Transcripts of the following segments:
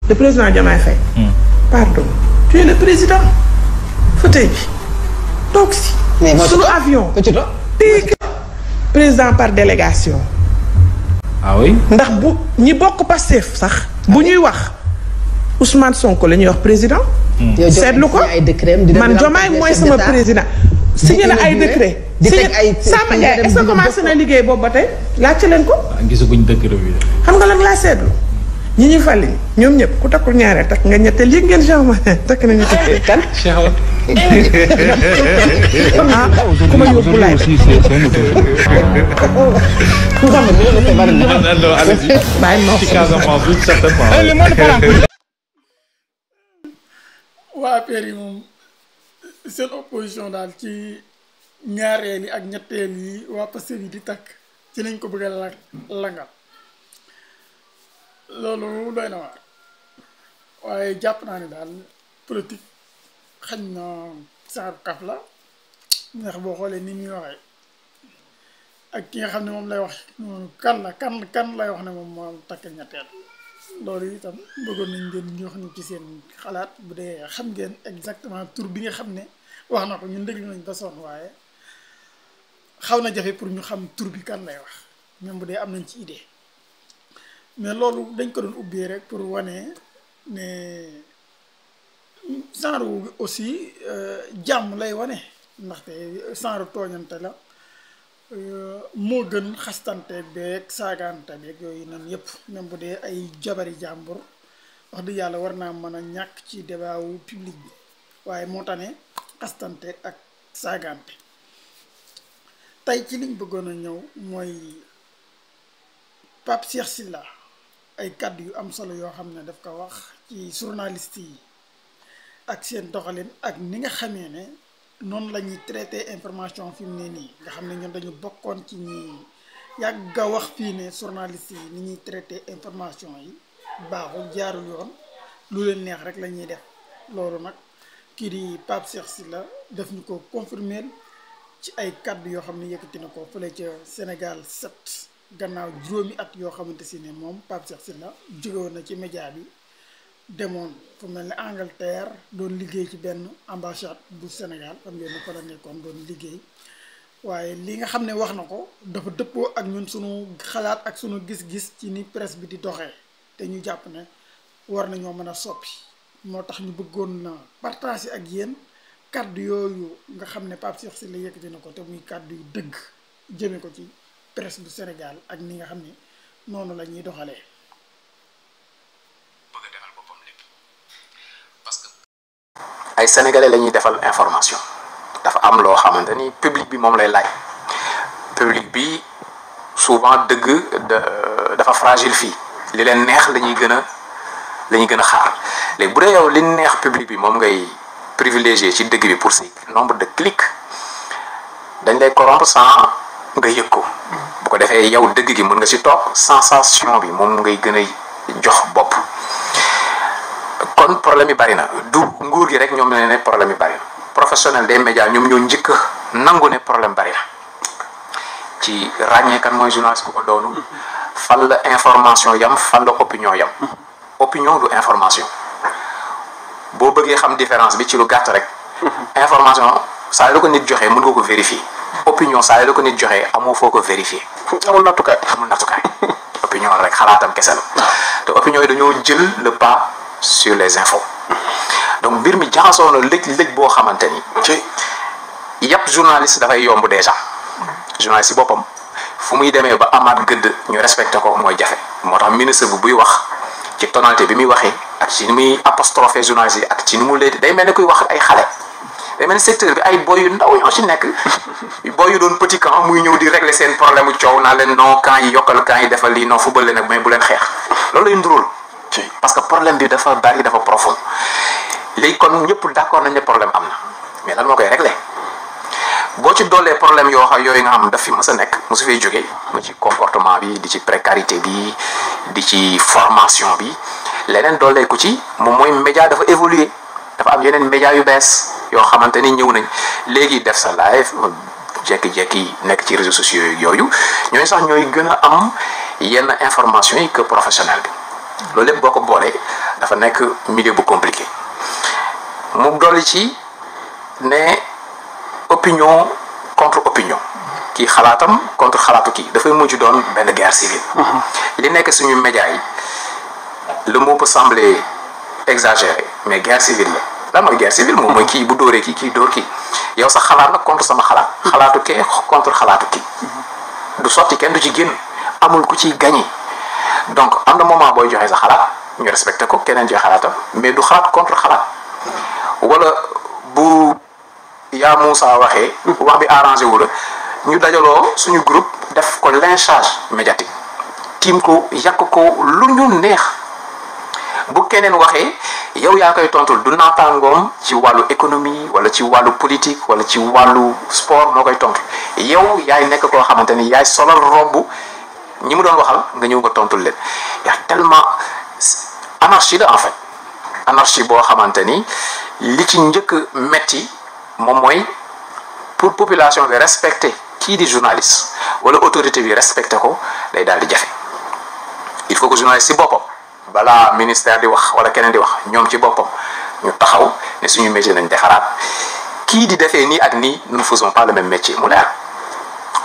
le président Diomaye Faye. pardon tu es le président. fauteuil bi toog si. sunu avion. président par délégation. ah oui. ndax bu ñi bokk Pastef sax. bu ñuy wax Ousmane Sonko la ñuy wax président. seetlu ko man Diomaye mooy sama président. signé na ay décret. Samba Ndiaye est-ce que commencé na liggéey boobu ba tey laajte leen ko. gisaguñ décret bi. xam nga lan laa seetlu ñi ñu fal ñoom ñëpp ku takkul ñaareel takk nga ñetteel yëg ngeen genre takk nañu ñetteel kan. ku ma yóbbu laay waa APR yi moom seen opposition daal ci ñaareel yi ak ñetteel yi waa Pastef yi di takk ci nañ ko bëgg a langal loolu doy na waar waaye jàpp naa ne daal politique xañ na saaru kaf la ndax boo xoolee ni muy waxee ak ki nga xam ne moom lay wax kan lay wax ne moom moo takk ñetteel loolu itam bëggoon nañ ngeen ñu wax ñu ci seen xalaat bu dee xam ngeen exactement tur bi nga xam ne wax na ko ñun déglu nañ ba sonn waaye xaw na jafe pour ñu xam tur bi kan lay wax même bu dee am nañ ci idée mais loolu dañ ko doon ubbee rek pour wane ne genre aussi jàmm lay wane ndaxte genre tooñante la moo gën xastante beeg saagante beeg yooyu noonu yëpp même bu dee ay jabari jàmbur wax dëgg yàlla war naa mën a ñàkk ci débat wu public bi waaye moo tax ne xastante ak saagante tey ci liñ bëggoon a ñëw mooy Pape Cheikh Sylla ay kàddu yu am solo yoo xam ne daf ko wax ci journaliste yi ak seen doxalin ak ni nga xamee ne noonu la ñuy traité information fi mu ne nii nga xam ne ñun dañu bokkoon ci ñi yàgg a wax fii ne journaliste yi ni ñuy traité information yi baaxul jaarul yoon lu leen neex rek la ñuy def loolu nag kii di Pape Cheikh Sylla daf ñu ko confirmer ci ay kàddu yoo xam ne yëkkati na ko fële ca Sénégal 7 gannaaw juróomi at yoo xamante si ne moom Pape Cheikh Sylla jógewoon na ci média bi demoon fu mel ne Angleterre doon liggéey ci benn ambassade bu Sénégal xam ngeen ne fa la nekkoon doon liggéey waaye li nga xam ne wax na ko dafa dëppoo ak ñun sunu xalaat ak sunu gis-gis ci ni presse bi di doxee te ñu jàpp ne war nañoo mën a soppi moo tax ñu bëggoon na partager ak yéen kàddu yooyu nga xam ne Pape Cheikh Sylla yëkkati na ko te muy kàddu yu dëgg jëme ko ci presse bu Sénégal ak ni nga xam ne noonu la ñuy doxalee. ay sénégalais la ñuy defal information dafa am loo xamante ni public bi moom lay laaj public bi souvent dëgg dafa fragile fii li leen neex la ñuy gën a xaar léegi bu dee yow li neex public bi moom ngay privilégié ci dëgg bi pour si nombre de clics dañ lay corrompre sans nga yëg ko bu ko defee yow dëgg gi mën nga si toog sensation bi moom ngay gën a jox bopp. kon problème yi bari na du nguur gi rek ñoom ne problème yi bari na professionnel des médias ñoom ñoo njëkk nangu ne problème bari na ci ràññee kan mooy journaliste ku ko doonu fan la information yam fan la opinion yam opinion du information boo bëggee xam différence bi ci lu gàtt rek information saa la ko nit joxee mën nga ko vérifier opinion saa la ko nit joxee amoo foo ko vérifier amul nattukaay opinion rek xalaatam kese la te opinion yi dañoo jël le pas sur les infos donc mbir mi jaxasoo na lëj boo xamante ni yàpp journaliste dafay yomb déjà journaliste si boppam fu muy demee ba amaat gëdd ñu respecté ko mooy jafe moo tax ministre bu buy wax ci tonalité bi muy waxee ak ci ni muy apostrophé journaliste yi ak ci ni mu leen day mel ni kuy wax ay xale day mel ni secteur bi ay boy yu ndaw ñoo ci nekk boy yu doon petit camp muy ñëw di régler seen problème u coow naa leen non camp yi yokkal camp yi defal lii non football leen nag mais bu leen xeex loolu lay nduróol parce que problème bi dafa bari dafa profond léegi kon ñëpp d'accord nañ ne problème am na mais lan moo koy régler boo ci doolee problème yooyu nga xam daf fi mës a nekk mosu fay jógee mu ci comportement bi di ci précarité bi di ci formation bi leneen doolee ko ci moom mooy média dafa évoluer dafa am yeneen média yu bees yoo xamante ni ñëw nañ léegi def sa live jekki-jekki nekk ci réseaux sociaux yooyu ñooy sax ñooy gën a am yenn information yi que professionnel bi loolu lépp boo ko boolee dafa nekk milieu bu compliqué mu dolli ci ne opinion contre opinion kii xalaatam contre xalaatu kii dafay mujj doon benn guerre civile. li nekk suñu média yi le mot peut sembler exagéré mais guerre civile la lan mooy guerre civile moom mooy kii bu dóoree kii dóor kii yow sax xalaat nag contre sama xalaat xalaatu kee contre xalaatu kii du sotti kenn du ci génn amul ku ciy gagné donc am na moment booy joxe sa xalaat ñu respecté ko keneen joxe xalaatam mais du xalaat contre xalaat wala bu yaa Moussa waxee wax bi arrangé wu la ñu dajaloo suñu groupe def ko lynchage médiatique tiim ko yàq ko lu ñu neex bu keneen waxee yow yaa koy tontul du naataangoom ci wàllu économie wala ci wàllu politique wala ci wàllu sport moo koy tontu yow yaay nekk koo xamante ni yaay solal robb ñi mu doon waxal nga ñëw nga tontul leen y a tellement anarchie la en fait anarchie boo xamante ni li ci njëkk metti moom mooy pour population bi respecter kii di journaliste wala autorité bi respecter ko day daal di jafe il faut que journaliste ci boppam balaa ministère di wax wala keneen di wax ñoom ci boppam ñu taxaw ne suñu métier nañ defaraat kii di defee nii ak nii nous ne faisons pas le même métier mu leer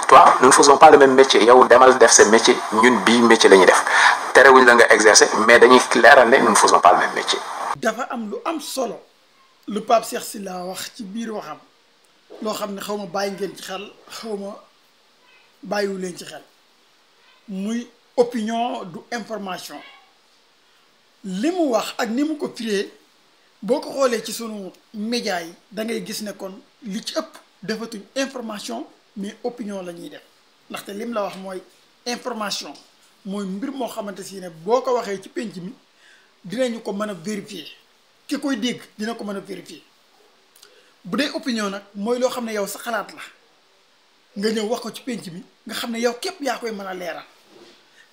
toi nous ne faisons pas le même métier yow demal def sa métier ñun bii métier la ñuy def terewuñ la nga exercer mais dañuy leeral ne nous ne faisons pas le même métier. dafa am lu am solo lu Pape Cheikh Sylla wax ci biir waxam loo xam ne xaw ma bàyyi ngeen ci xel xaw ma bàyyiwu leen ci xel muy opinion du information li mu wax ak ni mu ko firee boo ko xoolee ci sunu média yi da ngay gis ne kon li ci ëpp defatuñ information mais opinion la ñuy def ndaxte lim la wax mooy information mooy mbir moo xamante si ne boo ko waxee ci penc mi dinañu ko mën a vérifier ki koy dégg dina ko mën a vérifier bu dee opinion nag mooy loo xam ne yow sa xalaat la nga ñëw wax ko ci penc mi nga xam ne yow képp yaa koy mën a leeral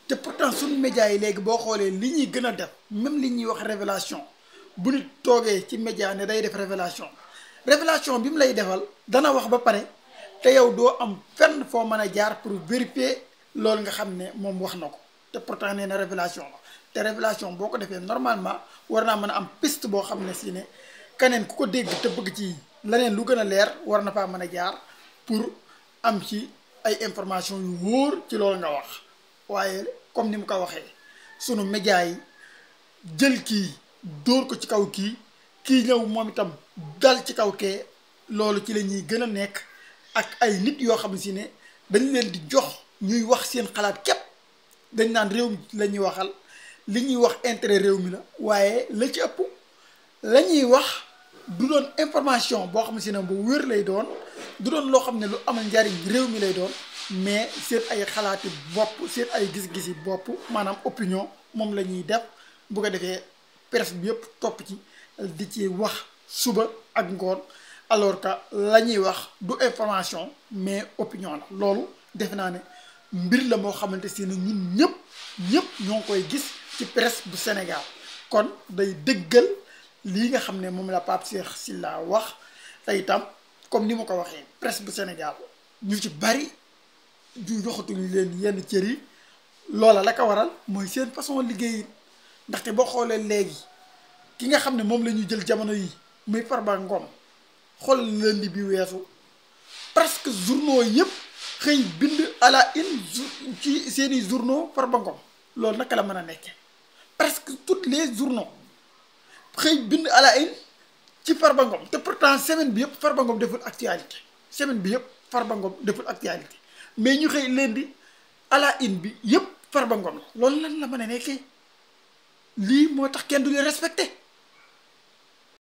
te pourtant suñu média yi léegi boo xoolee li ñuy gën a def même li ñuy wax révélation bu nit toogee ci média ne day def révélation bi mu lay defal dana wax ba pare te yow doo am fenn foo mën a jaar pour vérifier loolu nga xam ne moom wax na ko te pourtant nee na révélation la te révélation boo ko defee normalement war naa mën a am piste boo xam ne si ne keneen ku ko dégg te bëgg ci leneen lu gën a leer war na faa mën a jaar pour am ci ay information yu wóor ci loolu nga wax waaye comme ni mu ko waxee sunu média yi jël kii dóor ko ci kaw kii ñëw moom itam dal ci kaw kee loolu ci la ñuy gën a nekk ak ay nit yoo xam si ne dañ leen di jox ñuy wax seen xalaat képp dañ naan réew mi la ñuy waxal li ñuy wax intérêt réew mi la waaye la ci ëpp la ñuy wax du doon information boo xam si ne bu wér lay doon du doon loo xam ne lu amal njariñ réew mi lay doon mais seen ay xalaati bopp seen ay gis-gisi bopp maanaam opinion moom la ñuy def bu ko defee presse bi yëpp topp ci di ci wax suba ak ngoon alors que la ñuy wax du information mais opinion la loolu defe naa ne mbir la moo xamante si ne ñun ñëpp ñoo ngi koy gis ci presse bu Sénégal kon day dëggal lii nga xam ne moom la Pape Cheikh Sylla wax te itam comme ni ma ko waxee presse bu Sénégal ñu ci bari ju joxatuñu leen yenn cër yi loola la ko waral mooy seen façon liggéey ndaxte boo xoolee léegi ki nga xam ne moom la ñuy jël jamono yi muy Farba Ngom xool lundi bi weesu presque journaux yëpp xëy bind à la une ci seeni journaux Farba Ngom loolu naka la mën a nekkee presque tous les journaux xëy bind à la une ci Farba Ngom te pourtant semaine bi yëpp Farba Ngom deful actualité semaine bi yëpp Farba Ngom deful actualité mais ñu xëy lundi à la une bi yëpp Farba Ngom la loolu lan la mën a nekkee lii moo tax kenn du leen respecté